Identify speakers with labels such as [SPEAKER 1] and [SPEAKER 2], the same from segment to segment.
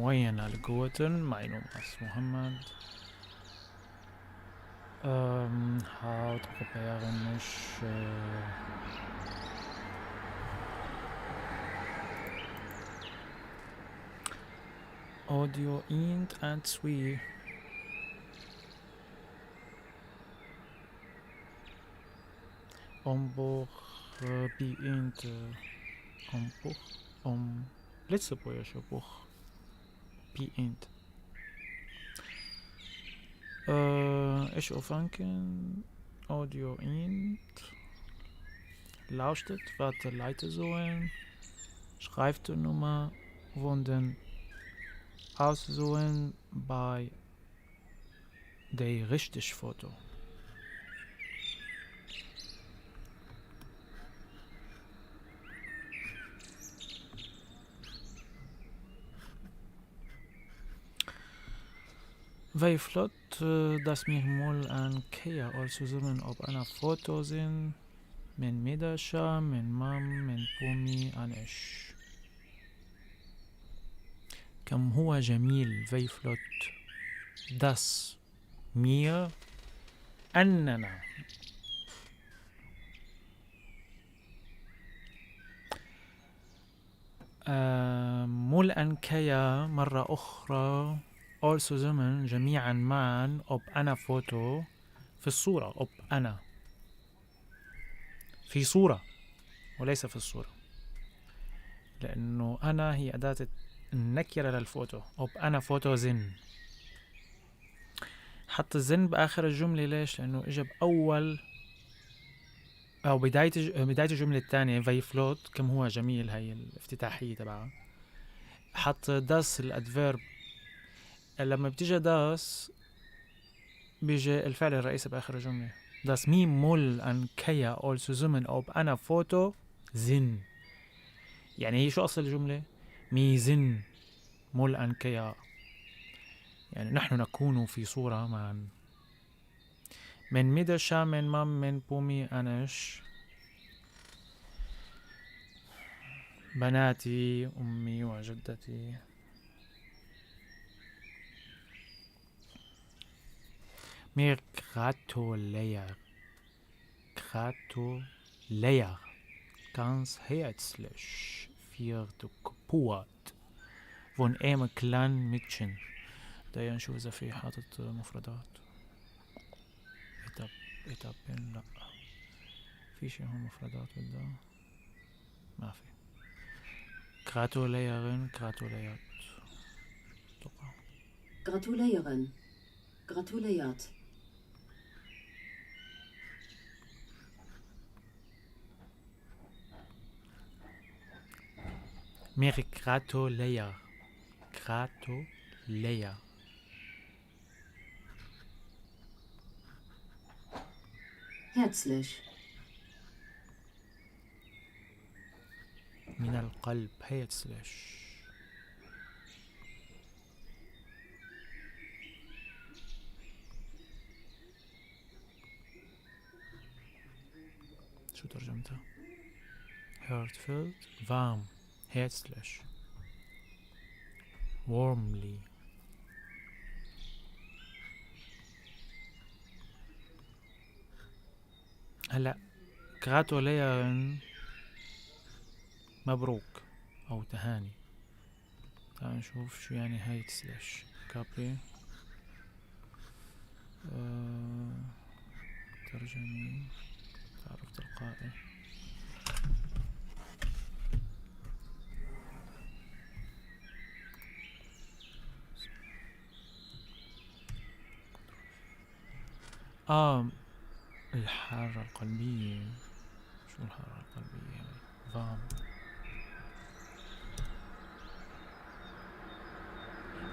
[SPEAKER 1] Moien alleguerten, mäin Numm ass Mohammed. Haut probéieren ech Audio eent, een, zwee. Om Buch bi eent om Buch om lëtzebuergesche Buch bi eent. Ech ufänken Audio eent. Lauschtert wat de Leit soen. Schreift d'Nummer vun den Aussoen bei déi richteg Foto. Wéi flott, dass mir mol eng Kéier all zesummen op enger Foto sinn, meng Meedercher, meng Mamm, meng Bomi an ech. كم هو جميل wéi flott, dass mir أننا mol eng Kéier مرة أخرى all zesummen جميعا معا op enger Foto في الصورة op enger في صورة وليس في الصورة، لأنه enger هي أداة النكرة لل Foto. op enger Foto sinn. حط ال sinn بآخر الجملة ليش؟ لأنه إجا بأول أو بداية الجملة الثانية wéi flott كم هو جميل، هي الافتتاحية تبعها. حط dass ال adverb، لما بتيجي dass بيجي الفعل الرئيسي بآخر الجملة. dass mir mol eng Kéier all zesummen op enger Foto sinn. يعني هي شو أصل الجملة؟ mir sinn mol eng Kéier، يعني نحن نكون في صورة معا. Meng Meedercher, meng Mamm, meng Bomi an ech. بناتي، أمي وجدتي. Mir gratuléier gratuléier ganz häerzlech fir de Gebuert vun ärem klenge Meedchen. دقيقة نشوف إذا في حاطط مفردات. Etappen، لا في شي هون مفردات بدها، ما في. Gratuléieren، gratuléiert. أتوقع.
[SPEAKER 2] Gratuléieren. Gratuléiert.
[SPEAKER 1] Mir gratuléier gratuléier.
[SPEAKER 2] Häerzlech.
[SPEAKER 1] من القلب häerzlech. شو ترجمتها؟ Heartfelt، warm، herzlich، warmly. هلا gratuléieren مبروك أو تهاني. تعال نشوف شو يعني häerzlech. Copy، ترجمة تعرف تلقائي. الحارة القلبية. شو الحارة القلبية؟ warm.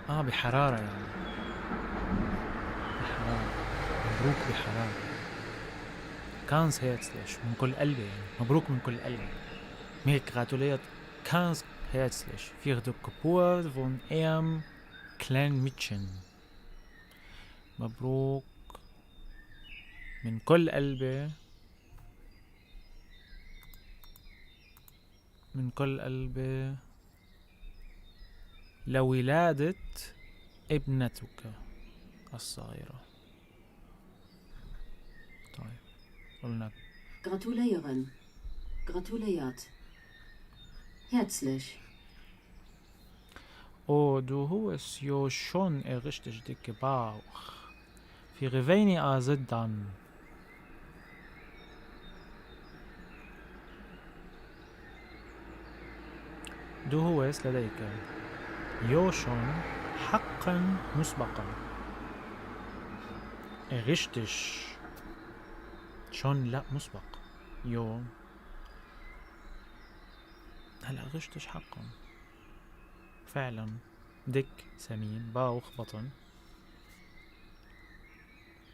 [SPEAKER 1] بحرارة يعني، بحرارة. مبروك بحرارة. Ganz herzlich من كل قلبي، يعني مبروك من كل قلبي. Mir gratuléiert ganz herzlich fir de Gebuert vun ärem klenge Meedchen. مبروك من كل قلبي، من كل قلبي لولادة ابنتك الصغيرة. طيب قلنا
[SPEAKER 2] Gratulieren. Gratuliert. Herzlich.
[SPEAKER 1] Oh, du hohes jo schon e richtig dicke Bauch. Für wenig as et dann. Du hohes لديك يوشون حقا مسبقا. Richtig. Schon لا مسبق. يو هلا richtig حقا. فعلا dick سمين Bauch بطن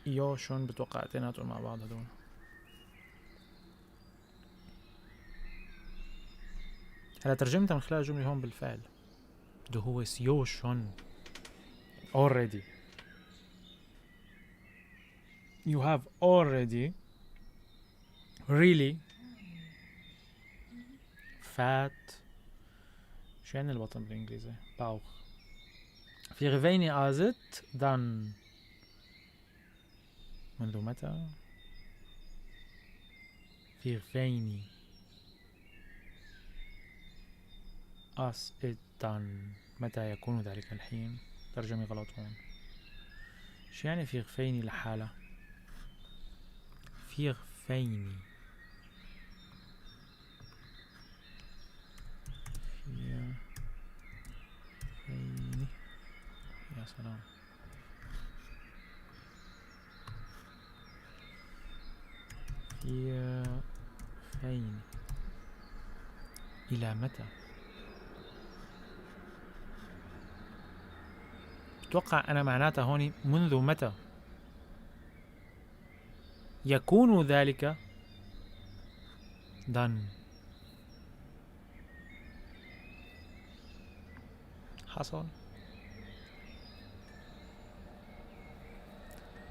[SPEAKER 1] jo schon بتوقع اثنيناتهم مع بعض هدول. هلا ترجمتها من خلال الجملة هون بالفعل. Du hohes jo schon already. You have already really fat. شو يعني البطن بالإنجليزي؟ Bauch. Für wenig as et dann. منذ متى؟ Für wenig as et dann. متى يكون ذلك الحين؟ ترجمة غلط هون. شو يعني für wenig لحالة؟ Für wenig. Für wenig. يا سلام. Für wenig. إلى متى؟ بتوقع أنا معناتها هون منذ متى يكون ذلك dann. حصل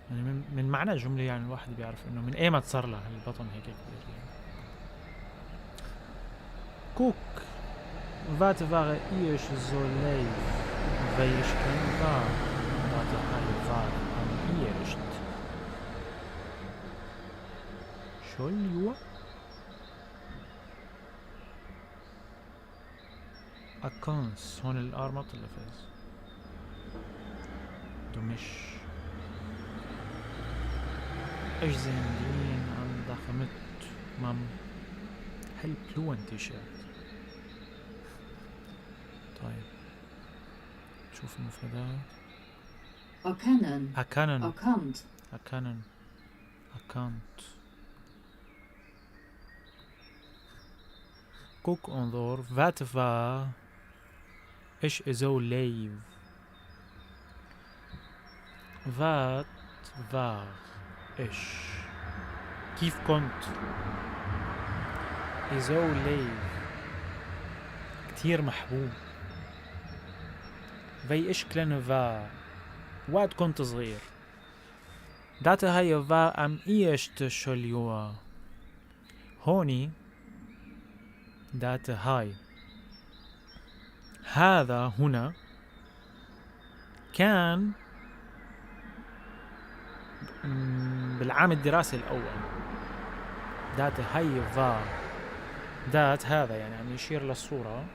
[SPEAKER 1] يعني من معنى الجملة، يعني الواحد بيعرف إنه من أيمت صار لها البطن هيك كبير يعني. Guck, wat war ich zo leef, wéi ich klein war, dat hij war am eerst. Schooljaar? Erkennst, هون ال R ما بتلفظ. Du mich. Ich zijn dien an dachemit mam hellblauen T-Shirt. طيب شوف المفردات.
[SPEAKER 2] Erkennen.
[SPEAKER 1] Erkennen.
[SPEAKER 2] Erkannt.
[SPEAKER 1] Erkennen. Erkannt. Guck انظر. Wat war ich zo leef? Wat war ich? كيف كنت؟ zo leef. كتير محبوب. Wéi ich klein war. وقت كنت صغير. Dat hij war am eerste schooljaar. هوني dat hij. هذا هنا كان بالعام الدراسي الأول. Dat hij war. Dat هذا يعني عم يشير للصورة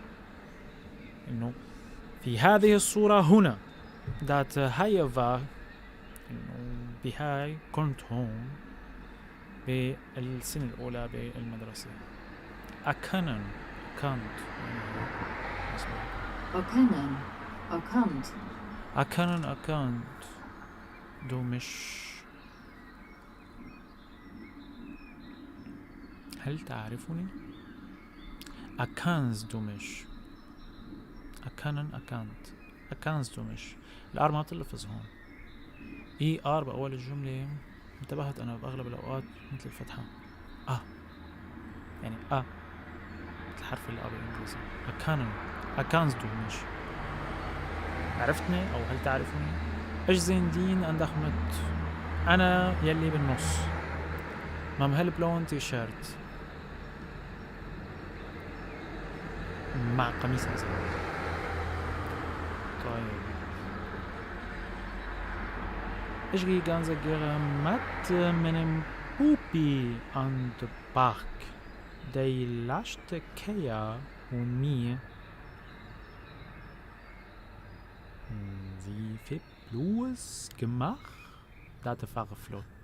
[SPEAKER 1] إنه في هذه الصورة هنا. Dat hij war إنه بهاي كنت هون بالسنة الأولى بالمدرسة. Erkennen. Erkannt.
[SPEAKER 2] Erkennen. Erkannt.
[SPEAKER 1] Erkennen, erkannt. Du mich. هل تعرفني؟ Erkennst du mich؟ Erkennen, erkannt. Erkennst du mich؟ ال R ما بتلفظ هون. E R بأول الجملة انتبهت أنا بأغلب الأوقات مثل الفتحة. يعني مثل حرف الأ بالإنجليزي. Erkennen. Erkennst du mich؟ عرفتني أو هل تعرفني؟ Ich zijn dien an der Mitte. أنا يلي بالنص. Mam hellblauen T-Shirt. مع قميص أزرق. طيب Ich gehe ganz gerne mit meinem Pupi an den Park. Die letzte Kehr hu mir Seifeblos gemacht. Dat war flott.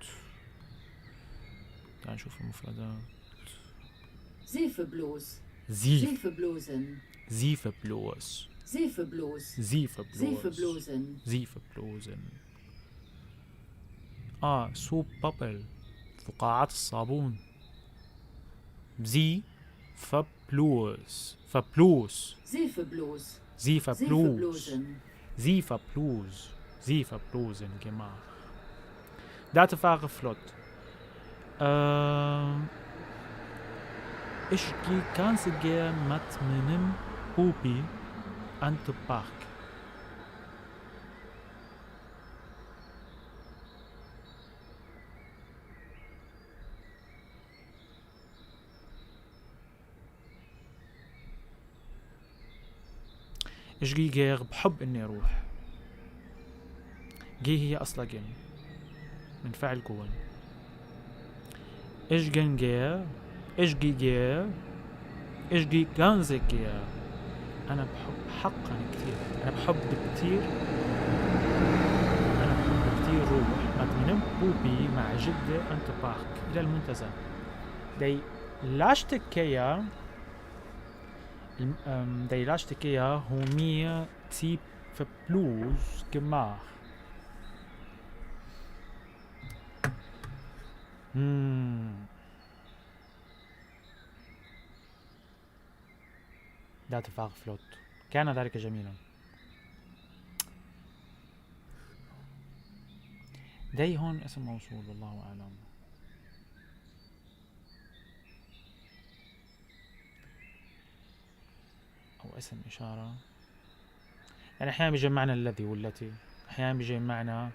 [SPEAKER 1] تعال نشوف المفردات.
[SPEAKER 2] Seifeblos.
[SPEAKER 1] Seif
[SPEAKER 2] Seifeblosen.
[SPEAKER 1] Seifeblos.
[SPEAKER 2] Seifeblos.
[SPEAKER 1] Seifeblos.
[SPEAKER 2] Seifeblosen.
[SPEAKER 1] Seifeblosen. Soap bubble، فقاعات الصابون. زي فبلوس فبلوس
[SPEAKER 2] Seifeblos.
[SPEAKER 1] Seifeblos.
[SPEAKER 2] Seifeblosen.
[SPEAKER 1] Seifeblos. Seifeblosen gemacht. Dat war flott. Ich gehe ganz gern mit meinem Pupi an den Park. Ich gehe gern، بحب إني أروح. Geh هي أصلا gehen من فعل gehen. Ich geh gern، ich geh gern، ich geh ganz gern. أنا بحب حقا كثير، أنا بحب كثير، أنا بحب كثير روح mit meinem Pupi مع جدة an den Park إلى المنتزه. Die letzte Kehr، die letzte Kehr hu mir Seifeblos gemacht. Dat war flott. كان ذلك جميلا. دي هون اسم موصول والله أعلم. أو اسم إشارة. يعني أحيانا بيجي معنا الذي والتي، أحيانا بيجي معنا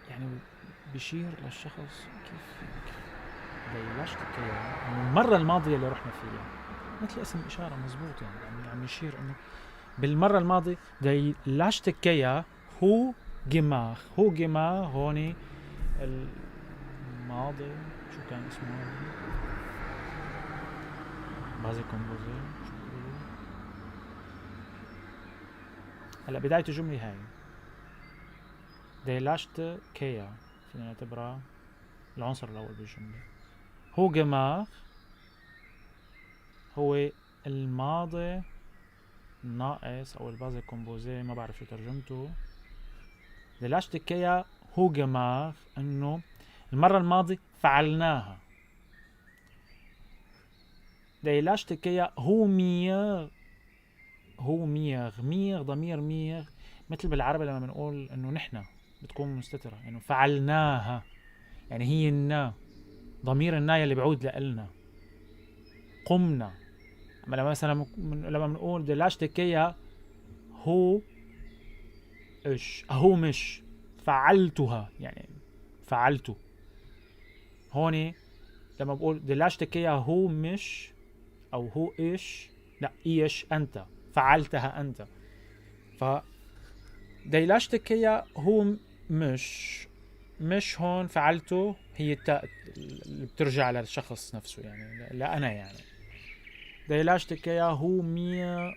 [SPEAKER 1] يعني بيشير للشخص. كيف بلشت المرة الماضية اللي رحنا فيها مثل اسم إشارة مزبوط، يعني عم يشير إنه بالمرة الماضية die letzte Kehr hu gemacht، hu gemacht هوني الماضي شو كان اسمه؟ Passé composé شو بيقولوا؟ هلا بداية الجملة هاي die letzte Kehr فينا نعتبرها العنصر الأول بالجملة. hu gemacht هو الماضي الناقص أو ال passé composé، ما بعرف شو ترجمته. Die letzte Kehr hu gemacht إنه المرة الماضية فعلناها. Die letzte Kehr hu mir، hu mir، mir ضمير mir مثل بالعربي لما بنقول إنه نحن بتكون مستترة، إنه فعلناها، يعني هي النا، ضمير النا اللي بيعود لإلنا، قمنا. أما لما مثلا لما بنقول die letzte Kehr hu إيش، هو مش فعلتها، يعني فعلته. هون لما بقول die letzte Kehr hu مش أو hu إيش، لا إيش أنت فعلتها أنت. ف die letzte Kehr hu مش، مش هون فعلته هي التاء اللي بترجع للشخص نفسه، يعني لا أنا. يعني die letzte Kehr hu mir،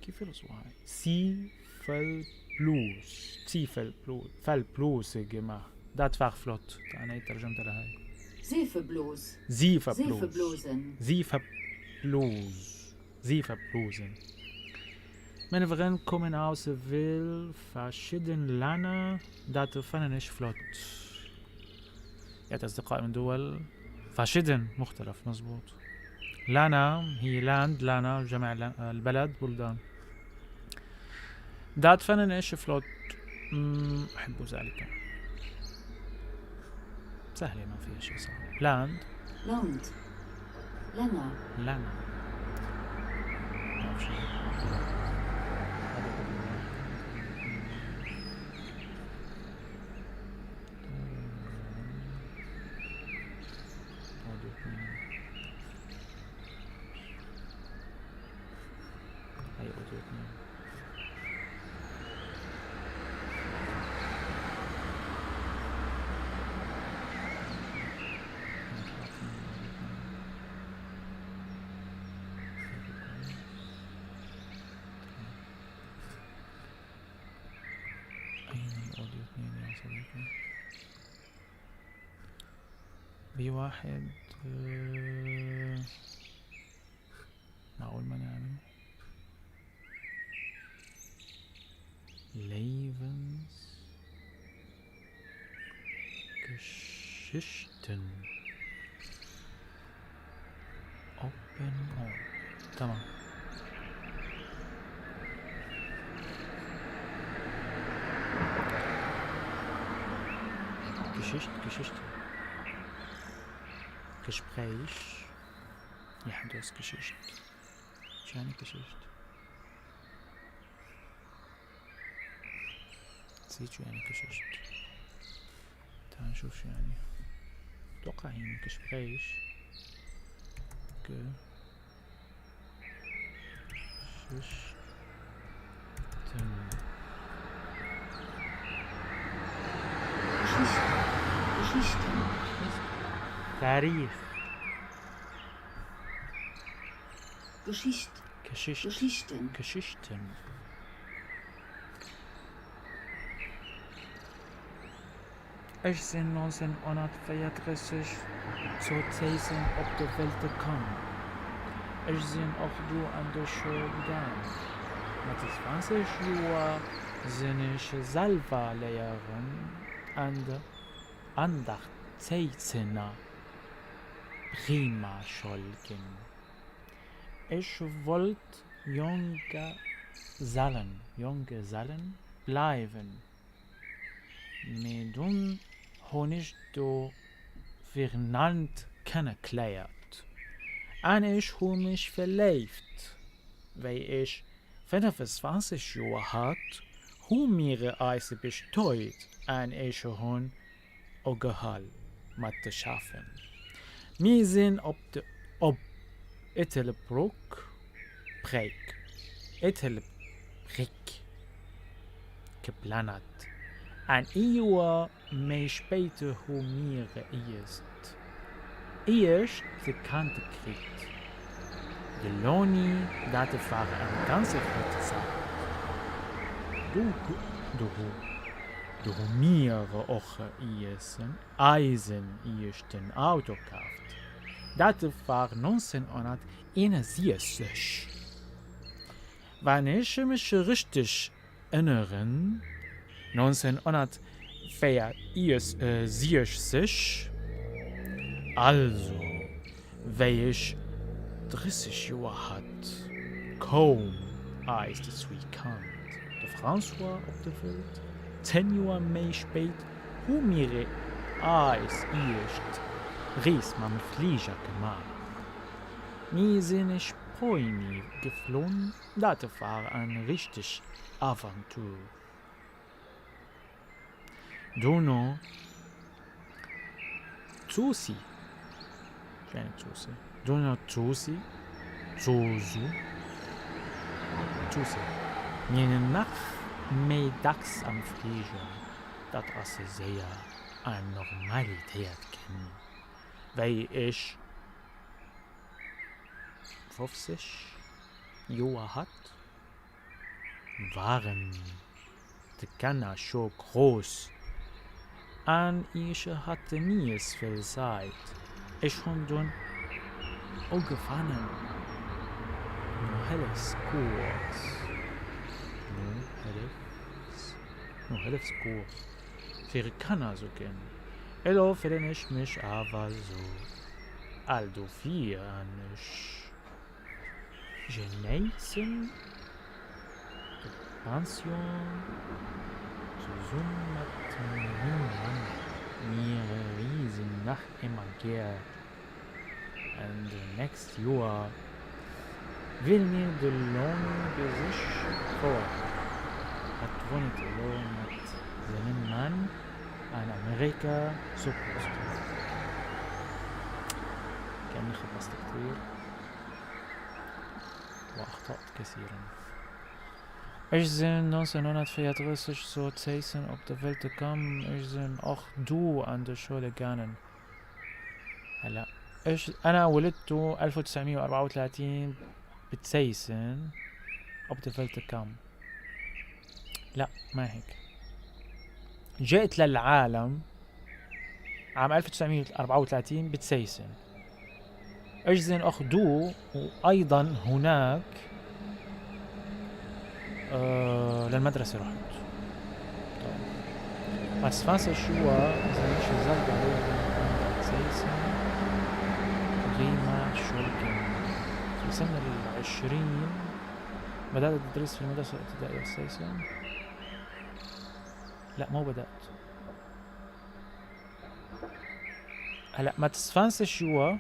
[SPEAKER 1] كيف يلصوا هاي؟ Seifeblos، Seifeblos، Feldblos يا جماعة. Dat war flott. أنا ترجمتها لهاي.
[SPEAKER 2] Seifeblos.
[SPEAKER 1] Seifeblos.
[SPEAKER 2] Seifeblosen.
[SPEAKER 1] Seifeblos. Seifeblosen. Meine Freunde kommen aus viel verschiedenen Ländern. Dat fand ich flott. يأتي أصدقاء من دول verschieden مختلف، مزبوط. Länder هي Land، Länder جمع البلد بلدان. Dat fand ich flott. أحب ذلك. سهلة ما فيها شيء صعب. Land.
[SPEAKER 2] Land. Länder.
[SPEAKER 1] Länder. ما في شيء. هذا كله. هذا اثنين. الأوديو 2؟ أين الأوديو 2 يا صديقي؟ بي 1. معقول ما نعمل Lebensgeschichten Open All. تمام. Geschichte, Geschichte. Gespräch. يحدث Geschichte. شو يعني Geschichte؟ نسيت شو يعني Geschichte. تعال نشوف شو يعني. أتوقع هي من Gespräch. Geschichten.
[SPEAKER 2] Geschichten. Geschichten.
[SPEAKER 1] تاريخ.
[SPEAKER 2] Geschicht.
[SPEAKER 1] Geschichte.
[SPEAKER 2] Geschichten.
[SPEAKER 1] Geschichten. Ech sinn 1934 zu Zéisseng op de Welt komm. Ech sinn och do an de Schoul gaang. Mat 20 Joer sinn ech selwer léieren an der Zéissenger Primärschoul ginn. Ech wollt Jonggesellen bleiwen, mee dunn hunn ech de Fernand kennegeléiert an ech hu mech verléift. Wéi ech 25 Joer hat, hu mir eis bestuet an ech hunn opgehal mat schaffen. Mir sinn op de op Ettelbréck Bréck Ettelbréck geplënnert an ee Joer méi spéit hu mir eist éischt Kand kritt, de Loni. Dat war eng ganz flott Zäit. Do do hu mir och eisen éischten Auto kaaft. Dat war 1961. Wann ech mech richteg erënneren, 1964, also wéi ech 30 Joer hat, koum eist zweet Kand, de François, op de Welt. 10 Joer méi spéit hu mir eis éischt Rees mam Fliger gemaach. Mir sinn a Spuenie geflunn, dat war eng richteg Aventure. Dono Zossi. شو يعني Zossi؟ Dono Zossi. Zosu. Zossi. Mir sinn nach méi dacks am Fliger. Dat ass séier eng Normalitéit ginn. Wéi ech 50 Joer hat, waren d'Kanner scho grouss an ech hat nees vill Zäit. Ech hunn dunn ugefaangen, Nohëllefscours Nohëllefscours fir Kanner ze ginn. Elo fillen ech mech awer sou al dofir an ech genéissen de Pensioun zesumme mat mengem Mann. Mir reesen nach ëmmer gär an d'nächst Joer wëlle mir de Loni besiche fueren. Hatt wunnt elo mat sengem Mann an Amerika zu Boston. كأني خبصت كتير وأخطأت كثيرا. Ich sind 1934 zu Zeysen auf der Welt gekommen. Ich sind auch du an der Schule gegangen. هلا إيش أنا ولدت 1934 بتسيسن auf der Welt gekommen. لا ما هيك. جئت للعالم عام 1934 بتسيسن. Ich sind auch du وأيضا هناك للمدرسة رحت. طيب. بس فانسا شو إذا مش زلت عليه غيمة شولكن. في سن 20 بدأت التدريس في المدرسة الابتدائية السيسن. لا مو بدأت. هلا ما تسفانسش شو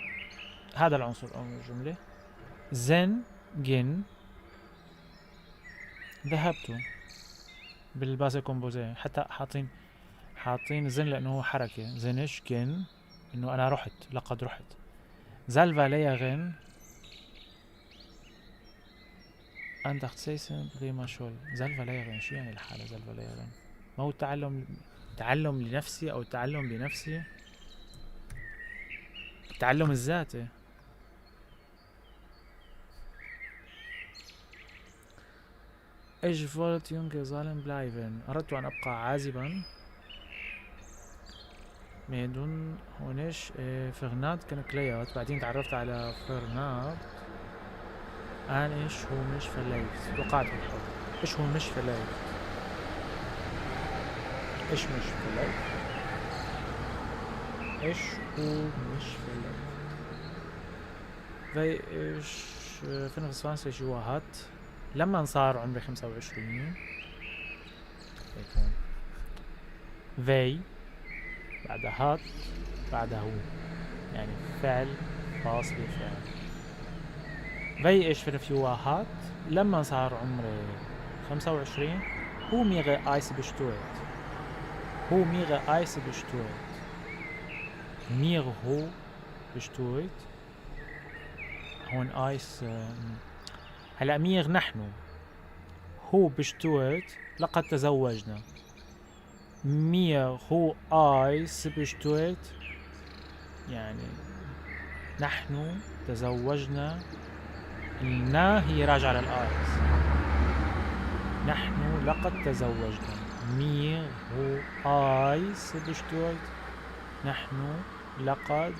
[SPEAKER 1] هذا العنصر الأول من الجملة. زن جن ذهبت بال passé composé، حتى حاطين sind لأنه هو حركة. sind ich gen إنه أنا رحت، لقد رحت. selber Lehrerin Andacht Primarschule. selber Lehrerin شو يعني لحالها selber Lehrerin؟ ما هو التعلم، تعلم لنفسي أو التعلم بنفسي، التعلم الذاتي. Ich wollte Junggesellen bleiben. أردت أن أبقى عازبا. ميدون هونش فرناد kennengelernt. بعدين تعرفت على فرناد. أنا ich هو mich verliebt. وقعت بالحب. ich هو mich verliebt. ich mich verliebt. ich هو mich verliebt. Weil ich 25 Jahre hat. لما صار عمري 25 هيك هون في بعدها هات بعدها هو، يعني فعل فاصلة فعل. في ايش في hat لما صار عمري 25 هو ميغي ايس بشتويت. هو ميغي ايس بشتويت. ميغ هو بشتويت هون ايس. هلا ميغ نحن، هو بشتويت لقد تزوجنا. ميغ هو ايس بشتويت يعني نحن تزوجنا. النا هي راجعة للآيس. نحن لقد تزوجنا. ميغ هو ايس بشتويت نحن لقد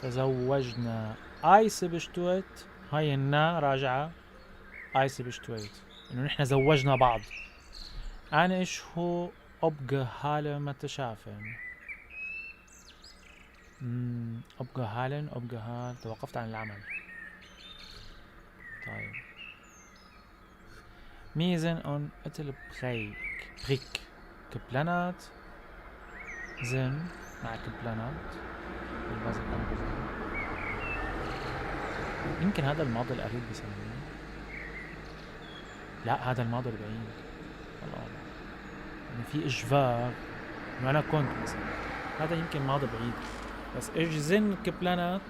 [SPEAKER 1] تزوجنا. ايس بشتويت هاي النا راجعة ايس بشتويت انه نحن زوجنا بعض. انا ايش هو ابقى ما تشافن. ابقى هالن ابقى هال توقفت عن العمل. طيب ميزن اون اتل بريك بريك كبلانات زن مع كبلانات بالبازل. يمكن هذا الماضي القريب بسميه. لا هذا الماضي البعيد. الله أعلم. يعني في إجفاغ إنه أنا كنت مثلا، هذا يمكن ماضي بعيد. بس إجزن كبلانات.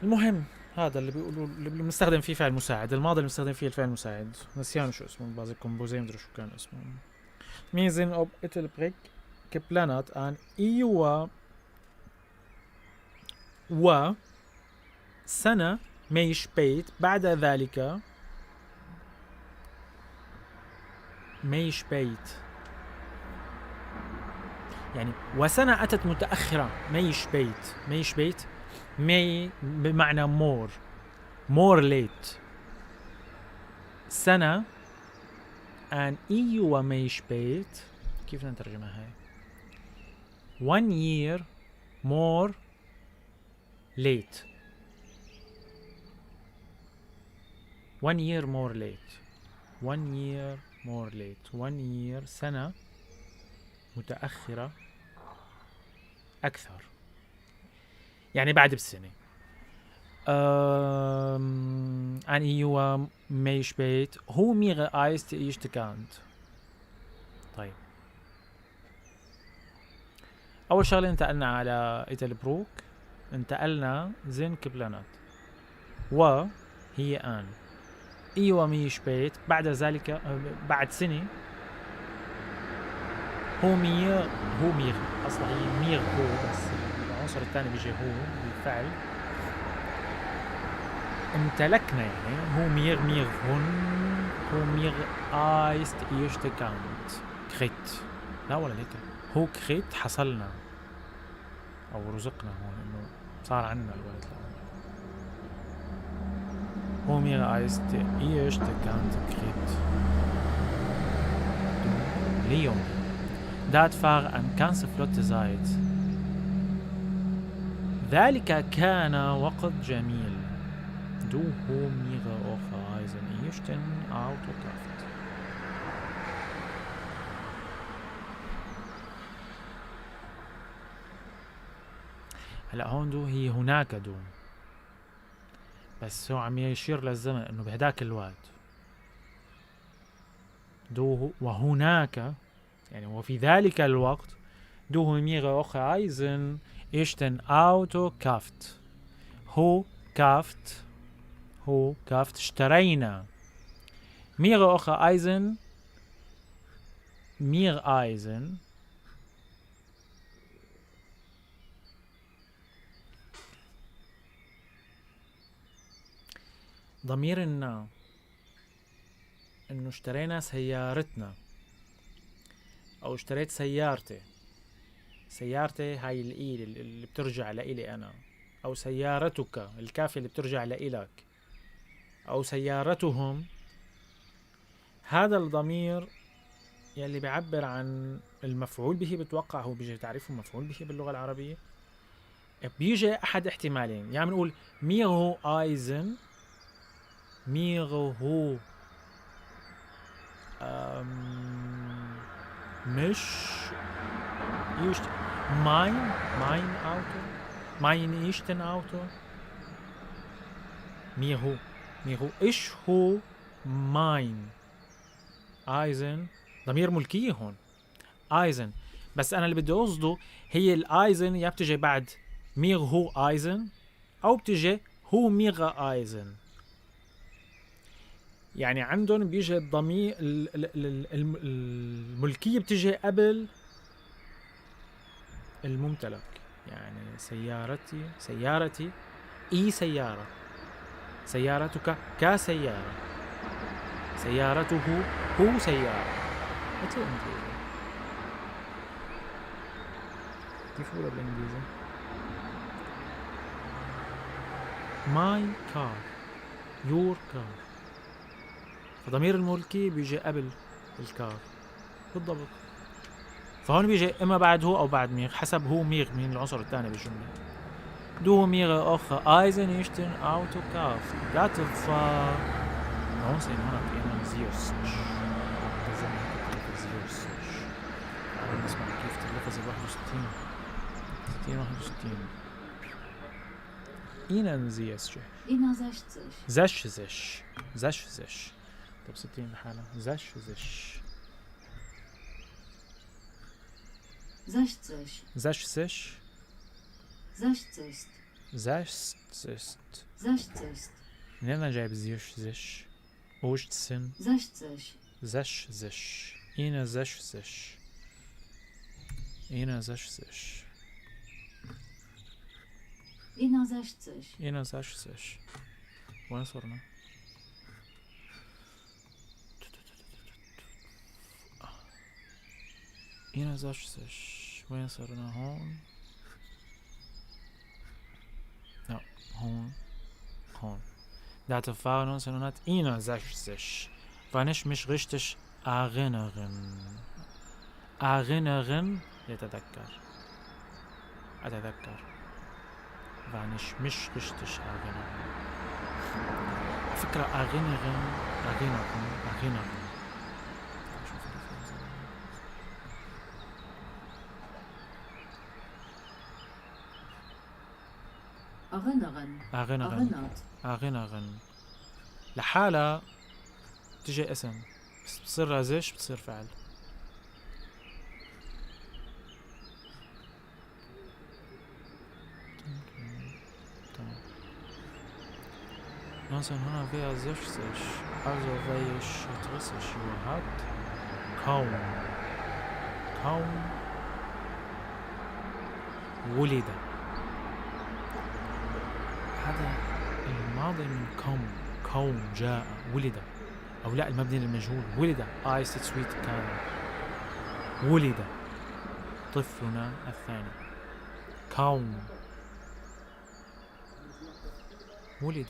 [SPEAKER 1] المهم هذا اللي بيقولوا اللي بنستخدم فيه فعل مساعد، الماضي اللي بنستخدم فيه الفعل المساعد. نسيان شو اسمه بازي كومبوزي مدري شو كان اسمه. ميزن أوب إتل بريك كبلانات أن إيوا و سنة ميش بيت بعد ذلك. ميش بيت يعني وسنة أتت متأخرة. ميش بيت ميش بيت مي بمعنى more more late. سنة أن إيوا ميش بيت كيف نترجمها هاي؟ 1 year more late. 1 year more late. 1 year more late. 1 year سنة متأخرة أكثر، يعني بعد بسنة. أن إيوا ميش بيت هو ميغ آيس تيش تكانت. طيب أول شغلة انتقلنا على إيتلبروك، انتقلنا زين كبلانات و هي آن. ايوه ميش بيت بعد ذلك، بعد سنة. هو مير، هو مير اصلا هي مير هو، بس العنصر الثاني بيجي هو بالفعل. امتلكنا يعني هو مير، مير هون، هو مير ايست ايشت كانت كريت، لا ولا ليك هو كريت حصلنا او رزقنا هون انه صار عنا الولد الاول. هو مير ايست ايشت كانت كريت ليوم دات فار ان كانس فلوت زايت. ذلك كان وقت جميل. دو هو ميغا أوخا ايزن ايشتن اوتو كافت. هلا هون du هي هناك du، بس هو عم يشير للزمن انه بهداك الوقت. du وهناك يعني وفي ذلك الوقت. du هو ميغا أوخا ايزن ايشتن اوتو كافت. هو كافت، هو كافت اشترينا. ميغا أوخا ايزن، ميغ ايزن. ضمير النا انه اشترينا سيارتنا او اشتريت سيارتي، سيارتي هاي الايل اللي بترجع لإلي انا، او سيارتك الكافية اللي بترجع لإلك، او سيارتهم. هذا الضمير يلي بيعبر عن المفعول به، بتوقع هو بيجي تعريفه مفعول به باللغة العربية. بيجي احد احتمالين، يعني بنقول مير هو ايزن، مير هو مش إيشت ماين، ماين أوتو، ماين إيشتن أوتو. مير هو، مير هو إيش هو ماين ايزن، ضمير ملكية هون ايزن. بس أنا اللي بدي أقصده هي الايزن يا بتجي بعد مير هو ايزن أو بتجي هو ميغا ايزن. يعني عندهم بيجي الضمير الملكية بتجي قبل الممتلك. يعني سيارتي، سيارتي اي سيارة، سيارتك كسيارة، سيارته هو سيارة. مثل الإنجليزي. كيف هو بالإنجليزي؟ My car, your car. فضمير الملكي بيجي قبل الكار بالضبط. فهون بيجي اما بعد هو او بعد ميغ، حسب هو ميغ مين العنصر الثاني بالجمله. دو ميغ اخ ايزن ايشتن اوتو كاف داتف 1961. تعالوا نسمع كيف تلفظ ال 61. 60 61. إينان زيسجه.
[SPEAKER 2] إينا زشتش.
[SPEAKER 1] زشزش. زشزش. طب 60 لحالها. زشزش.
[SPEAKER 2] زشتش.
[SPEAKER 1] زشزش.
[SPEAKER 2] زشتشت.
[SPEAKER 1] زشتشت.
[SPEAKER 2] زشتشت.
[SPEAKER 1] منين انا جايب زشزش؟ اوشتسن.
[SPEAKER 2] زشتش.
[SPEAKER 1] زشزش. إينا زشزش. إينا زشزش.
[SPEAKER 2] إينا زشتش.
[SPEAKER 1] إينا زشزش. وين صرنا؟ إينا زشزش. وين صرنا؟ هون؟ لا، هون. هون. Dat war 1961. Wann ich mich richtig erinnern. Erinnern يتذكر. أتذكر. Wann ich mich richtig erinnern. على فكرة erinnern، erinnern، erinnern. شوف الفرنسي.
[SPEAKER 2] Erinnern.
[SPEAKER 1] Erinnern.
[SPEAKER 2] Erinnert.
[SPEAKER 1] Erinnern. لحالها بتجي اسم، بس بتصير رازش بتصير فعل. تمام. 1964, also wéi ech 30 Joer hat, koum, koum, ولد. هذا الماضي من koum، koum جاء، ولد، أو لا المبني للمجهول، ولد eist zweet كان ولد طفلنا الثاني. koum ولد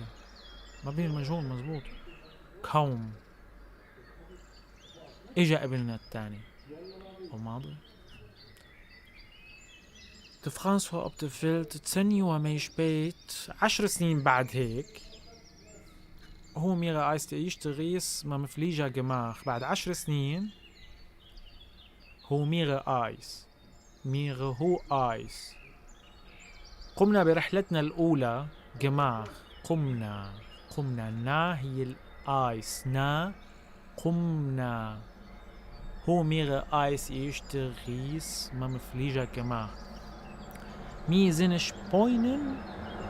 [SPEAKER 1] مبني للمجهول، مزبوط. koum اجا ابننا الثاني وماضي. De François op de Welt 10 Joer méi spéit، 10 سنين بعد هيك، hu mir eis éischt Rees mam Fliger gemaach. بعد 10 سنين hu mir eis، mir hu eis قمنا برحلتنا الأولى gemaach. قمنا، قمنا، نا هي ال eis، نا قمنا. hu mir eis éischt Rees mam Fliger gemaach. Mir sinn Spuenien،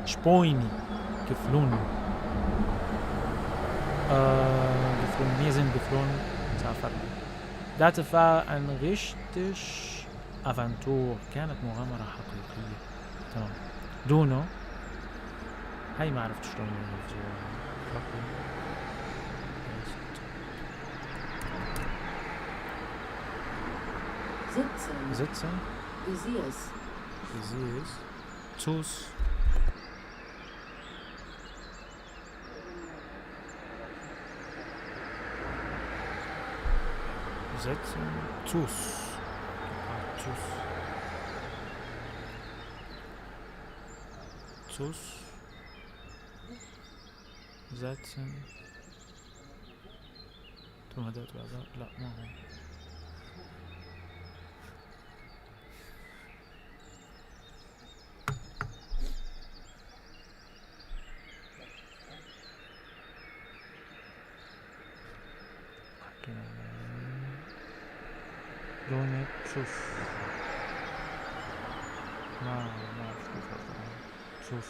[SPEAKER 1] Spuenie geflunn. Geflunn, mir sinn geflunn, سافرنا. Dat war eng richteg Aventure، كانت مغامرة حقيقية. تمام. Dono هاي ما عرفت شلون يلفظوها.
[SPEAKER 2] Sitzen.
[SPEAKER 1] Sitzen.
[SPEAKER 2] Gesiess.
[SPEAKER 1] Gesiess. Zus. Setzen. Zus. Zus. Zus. Setzen. ثم هدأت بعدها. لا ما هو. حكينا دون تشوف، ما عرفت كيف أقرأها. تشوف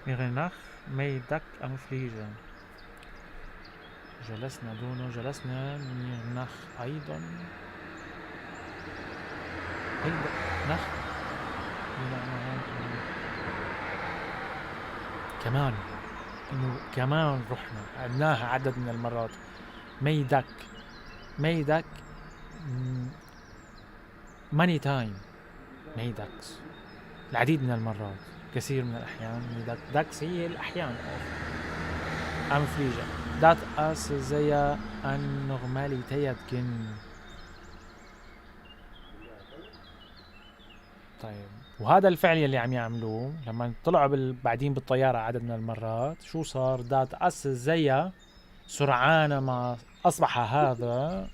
[SPEAKER 1] mir nach méi dack am Fliger جلسنا dono، جلسنا mir nach أيضا، أيضا nach بمعنى كمان، إنه كمان رحنا عدناها عدد من المرات. méi dack، méi dack many time، méi dacks العديد من المرات، كثير من الأحيان. méi dack، dacks هي الأحيان. am Fliger dat ass séier eng Normalitéit ginn. طيب وهذا الفعل يلي عم يعملوه لما طلعوا بعدين بالطيارة عدد من المرات، شو صار؟ dat ass séier سرعان ما أصبح هذا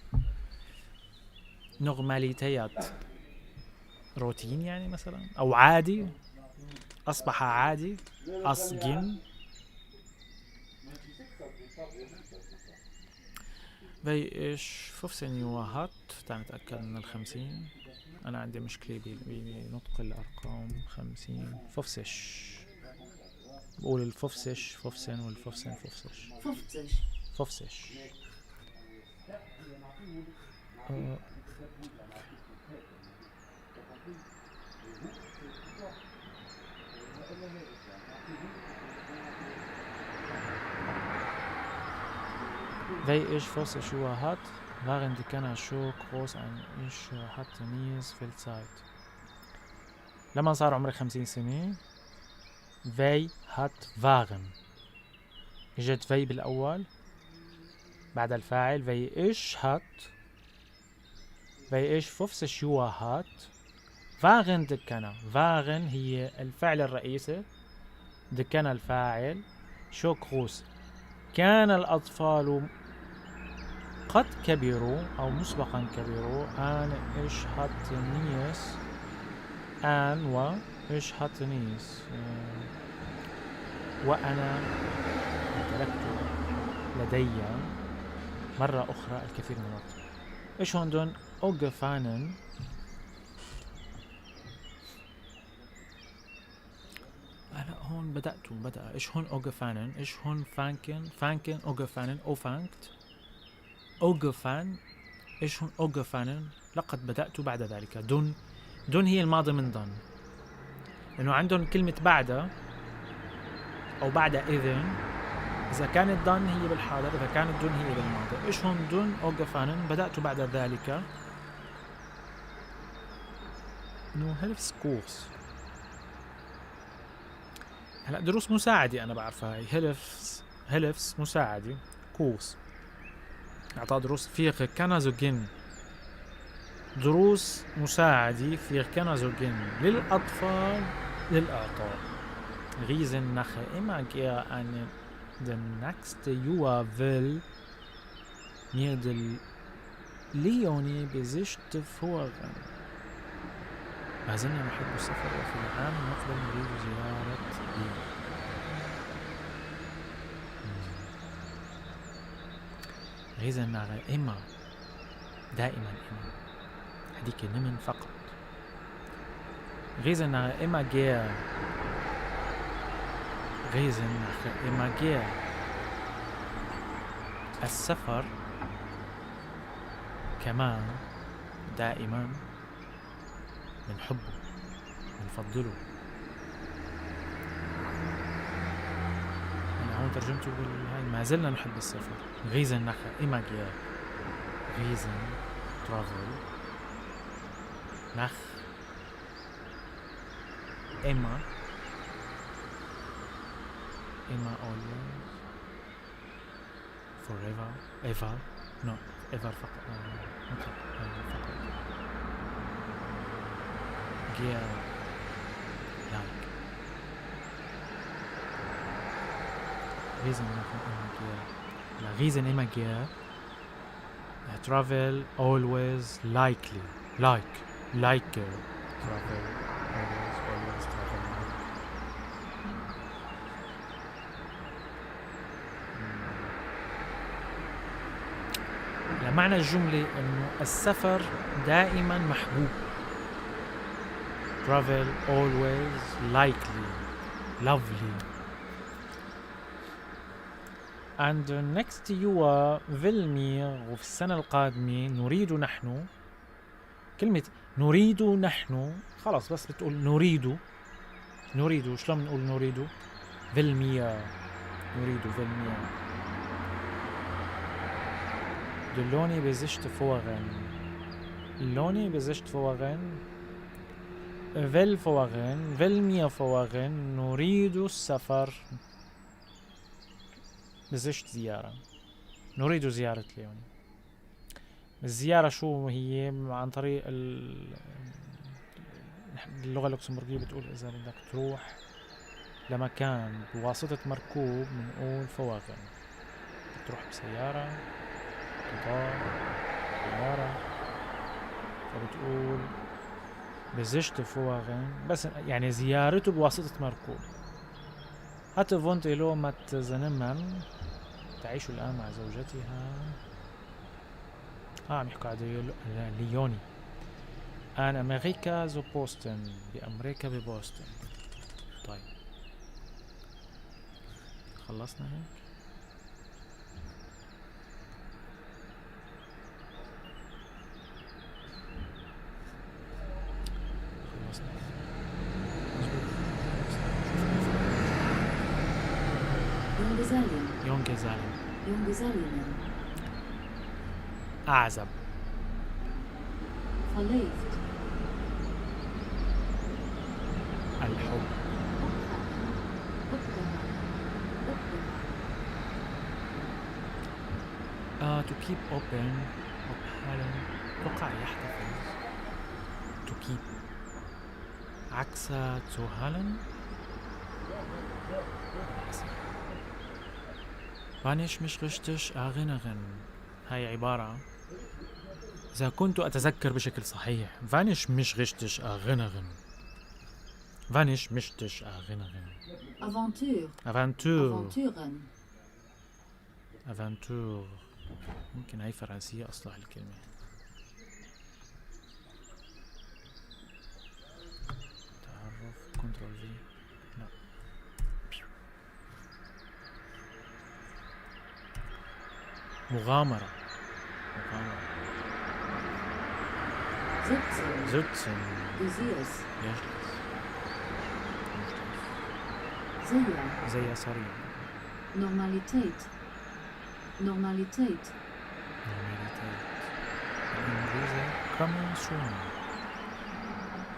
[SPEAKER 1] Normalitéit، روتين يعني مثلا، أو عادي، أصبح عادي. ass ginn wéi ech 15 Joer hat. تعال نتأكد من ال50، أنا عندي مشكلة بنطق الأرقام. 50 fofzeg، بقول ال fofzeg 15 وال 15 fofzeg.
[SPEAKER 2] 50.
[SPEAKER 1] Fofzeg. Wéi ech 50 Joer hat, waren déi Kanner scho grouss an ech hat nees vill Zäit. لما صار عمري 50 سنة، wéi hat waren، اجت wéi بالأول بعد الفاعل. Wéi ech hat، wéi ech 50 Joer hat، waren de Kanner، waren هي الفعل الرئيسي، de Kanner الفاعل، scho grouss كان الأطفال قد كبروا أو مسبقا كبروا. An ech hat nees، an و ech hat nees، وأنا امتلكت لدي مرة أخرى الكثير من الوقت. Ech hunn dunn ugefaangen؟ لا هون بدأت، بدأ ich hun angefangen، ich hun fangen، fangen، angefangen، anfängt، angefangen، ich hun angefangen. لقد بدأت بعد ذلك. dann، dann هي الماضي من dann، لأنه عندهم كلمة بعد أو بعد إذن. إذا كانت dann هي بالحاضر، إذا كانت dann هي بالماضي. ich hun dann angefangen، بدأت بعد ذلك. إنه Hilfskurs. هلا دروس مساعدة أنا بعرفها هاي، Hilfs، Hilfs مساعدة، Kurs أعطاه دروس für Kannersogen، دروس مساعدة für Kannersogen للأطفال للإعطاء. Reisen mache immer gerne den nächste Jahr will mir de Leonie besicht fahren. ما زلنا نحب السفر وفي العام المقبل نريد زيارة ليون. Reisen mache immer، دائما immer، هذيك نمن فقط. Reisen mache immer gern. Reisen mache immer gern. السفر كمان دائما بنحبه، بنفضله. أنا هون ترجمته بالهاي، ما زلنا نحب السفر. Reisen mache immer gern. Reisen, travel, nach, immer, immer always, forever, ever, no, ever فقط، مطلق، فقط. Gern, like. Reisen mache immer gern. لا، reisen immer gern. Travel always likely, like, like, travel always, always travel like. لا، معنى الجملة إنه السفر دائما محبوب. Travel always likely, lovely. And the next year will mir، وفي السنة القادمة نريد نحن. كلمة نريد نحن خلاص بس بتقول نريد، نريد. شلون بنقول نريد؟ will mir، نريد will mir. de Leonie besichtigen، Leonie besichtigen، will fahren، will mir fahren. نريد السفر. besicht زيارة، نريد زيارة ليوني. الزيارة شو هي؟ عن طريق اللغة اللوكسمبورغية بتقول إذا بدك تروح لمكان بواسطة مركوب بنقول fahren. بتروح بسيارة، قطار، طيارة، فبتقول besicht fahren، بس يعني زيارته بواسطة مركوب. Hatte wohnt Elo mit seinem Mann، تعيش الآن مع زوجتها. عم يحكوا على ليوني. in Amerika zu Boston، بأمريكا ببوسطن. طيب خلصنا هيك. خلصنا. مظبوط.
[SPEAKER 2] Junggesellen.
[SPEAKER 1] Junggesellen.
[SPEAKER 2] Junggesellinnen.
[SPEAKER 1] أعزب.
[SPEAKER 2] Verliebt.
[SPEAKER 1] الحب.
[SPEAKER 2] Opgehangen. Opgehangen.
[SPEAKER 1] To keep open. Ophallen. أتوقع يحتفظ. To keep. عكس zu halen. Wann ich mich richtig erinnern. هاي عبارة إذا كنت أتذكر بشكل صحيح. Wann ich mich richtig erinnern. Wann ich mich richtig erinnern.
[SPEAKER 2] Aventure.
[SPEAKER 1] Aventure.
[SPEAKER 2] Aventuren.
[SPEAKER 1] Aventure. ممكن هاي فرنسية أصلها الكلمة. تعرف Control V. لا. مغامرة، مغامرة.
[SPEAKER 2] 17.
[SPEAKER 1] Sitzen.
[SPEAKER 2] Gesiess.
[SPEAKER 1] يجلس، يجلس.
[SPEAKER 2] Séier.
[SPEAKER 1] زي سريع.
[SPEAKER 2] Normalitéit. Normalitéit.
[SPEAKER 1] Normalität. بالإنجليزي coming soon،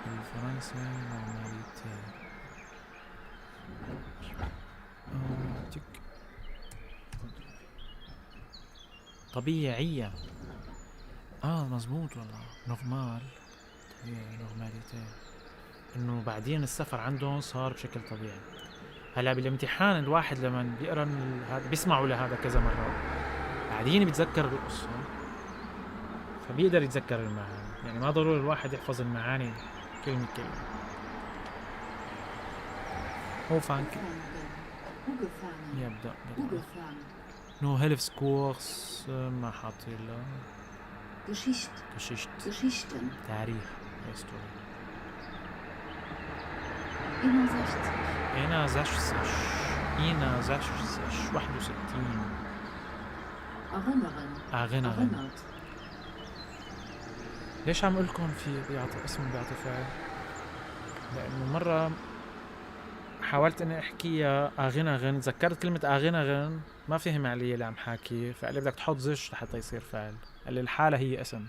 [SPEAKER 1] بالفرنسي normalité. تك. طبيعية. مزبوط والله، normal، طبيعي، normalité. انه بعدين السفر عندهم صار بشكل طبيعي. هلا بالامتحان الواحد لما بيقرا هذا بيسمعوا لهذا كذا مرة، بعدين بيتذكر القصة فبيقدر يتذكر المعاني، يعني ما ضروري الواحد يحفظ المعاني كلمة كلمة. هو فانك
[SPEAKER 2] Ugefangen.
[SPEAKER 1] يبدأ بدأ.
[SPEAKER 2] Ugefangen.
[SPEAKER 1] نو هيلفس كورس ما حاطين له.
[SPEAKER 2] Geschichte.
[SPEAKER 1] Geschichte.
[SPEAKER 2] Geschichten.
[SPEAKER 1] تاريخ، history.
[SPEAKER 2] 61.
[SPEAKER 1] انا زشزش، انا زشزش، 61.
[SPEAKER 2] Erinnern.
[SPEAKER 1] Erinnern.
[SPEAKER 2] Erinnert.
[SPEAKER 1] ليش عم اقول لكم في بيعطي اسم بيعطي فعل؟ لأنه مرة حاولت إني أحكيها erinnern، تذكرت كلمة erinnern ما فهم علي اللي عم حاكي، فقال لي بدك تحط sich لحتى يصير فعل، قال لي الحالة هي اسم.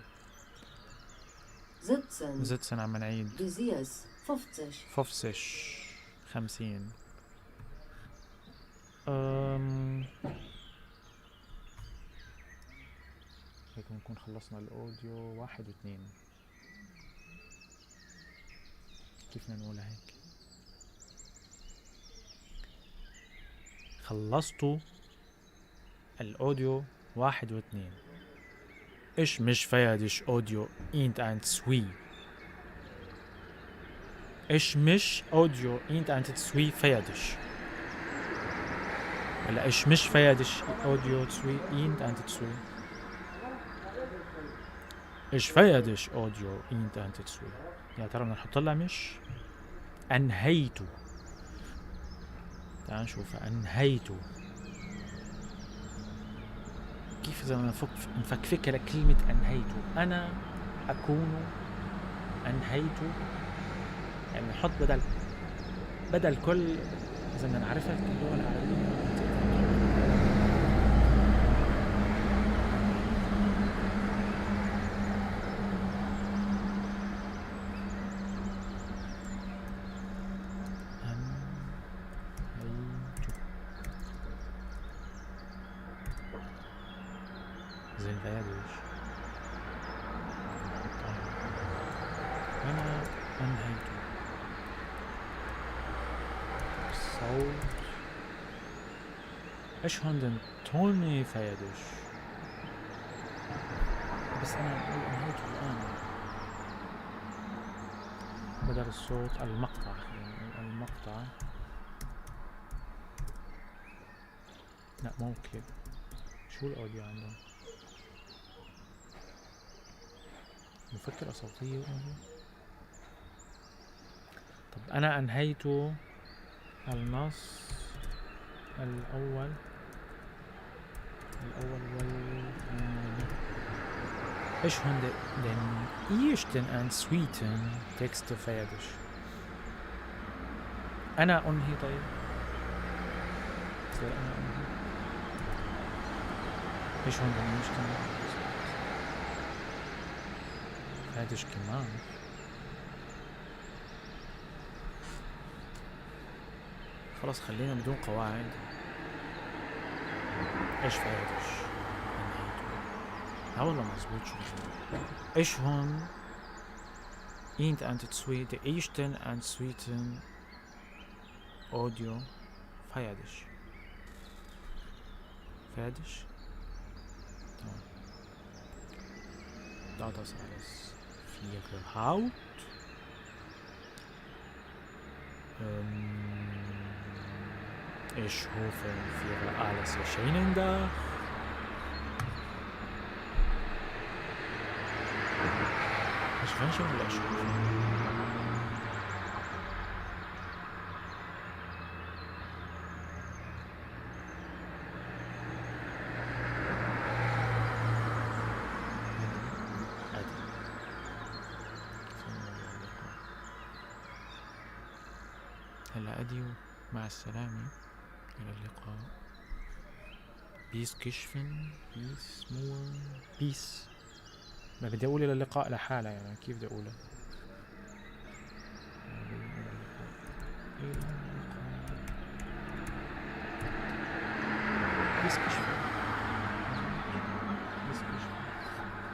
[SPEAKER 2] 17.
[SPEAKER 1] Sitzen عم نعيد.
[SPEAKER 2] Gesiess. 50.
[SPEAKER 1] Fofzig، 50. هيك بنكون خلصنا ال Audio 1 و2. كيف بدنا نقولها هيك؟ خلصتوا ال Audio 1 و2. Ich mich fertig Audio eins und zwei. Ich mich Audio eins und zwei fertig. ولا ich mich fertig Audio zwei eins und zwei. Ich fertig Audio eins und zwei. يا ترى بدنا نحط لها مش؟ أنهيت. تعال نشوف أنهيت كيف. إذا بدنا نفكفكها لكلمة أنهيت، أنا أكون أنهيت، يعني نحط بدل كل، إذا بدنا نعرفها اللغة العربية. زين فيادش. أنا أنهيت الصوت. إيش هون den توني فيادش؟ بس أنا أقول أنهيت الآن بدل الصوت المقطع، خلينا نقول المقطع. لا مو كليب. شو ال Audio عندهم؟ مفكرة صوتية و audio. طب أنا أنهيت النص الأول، الأول والثاني. Ich habe den ersten und zweiten Text fertig. أنا أنهي. طيب صير أنا أنهي. Ich habe den ersten fertig gemacht. خلاص خلينا بدون قواعد. ايش fertig؟ انهيته. لا والله مزبوط. شو ايش هون؟ Eins und zwei, der ersten und zweiten Audio fertig. Fertig? تمام. Da das alles vier Haut. Ich hoffe, für alles erschienen da. Ich wünsche euch هلأ adieu، مع السلامة، إلى اللقاء. bis geschwind، bis muer، bis. ما بدي أقول إلى اللقاء لحالها، يعني كيف بدي أقولها؟ إلى اللقاء، إلى اللقاء، bis geschwind.